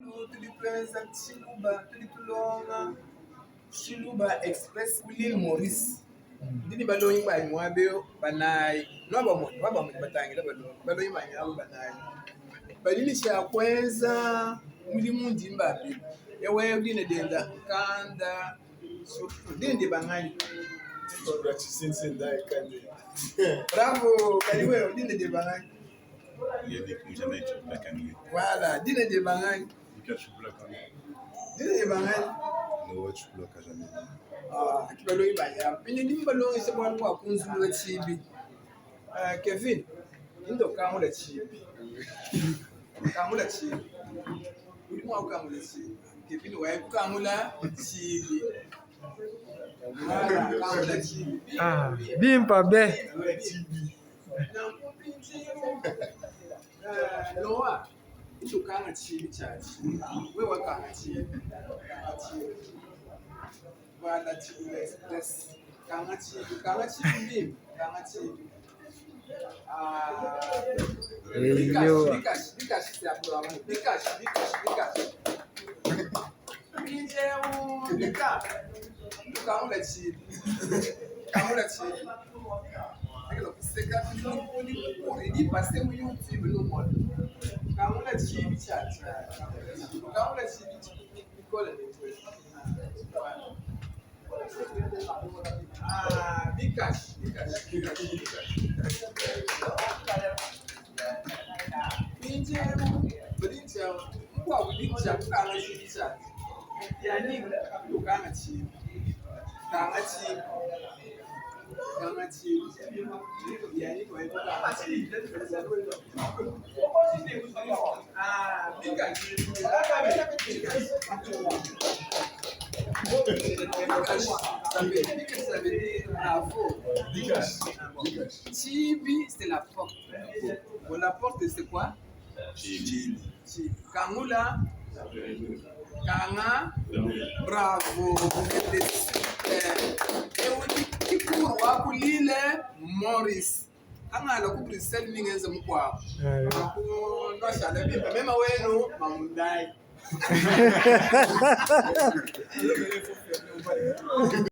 Tudi tuenza tshiluba, tudi tulonga tshiluba express ku l'ile Maurice. Ndi ne balongi banyi muaba eu banayi, nuabamona, nuabamona batangila balongi, balongi banyi aba banayi badi ne tshia kuenza mudimu undi mbambila. Eu dina dienda Nkanda, dina dieba nganyi? Bravo, kadi wewe dina dieba nganyi? Voilà, dina dieba nganyi? Dina dieba nganyi? Ah, ki balongi banyi aba. Pine ndi mbalongesha bualu bua kunzulula tshibi. Ah, Kevin, ndo kangula tshibi. Kangula tshibi. Udi mua kukangula tshibi. Kevin waye kukangula tshibi. Voilà, kangula tshibi. Ah, bimpa be. Nanku mpindieu, Noa udi ukanga tshiibi tshiatshi. Wewe wakanga tshiibi, kanga tshiibi. Voilà, Tshiibi Express. Kanga tshiibi, kanga tshiibi bimpe, kanga tshiibi. Ah, Eyo. bikashi, bikashi, bikashi, c'est bravo. Bikashi, bikashi, bikashi. Mpindieu, bika, ukangula tshiibi. Kangula tshiibi. Tshibi, c'est la porte. Bon, la porte, c'est quoi Tshibi. Kangula. Kanga. Bravo. Vous êtes super. Eu kikuru wa ku l'ile Maurice. Angala ku Bruxelles ningenze mukuabu. Ku nwashala bimpe mema wenu mamundai.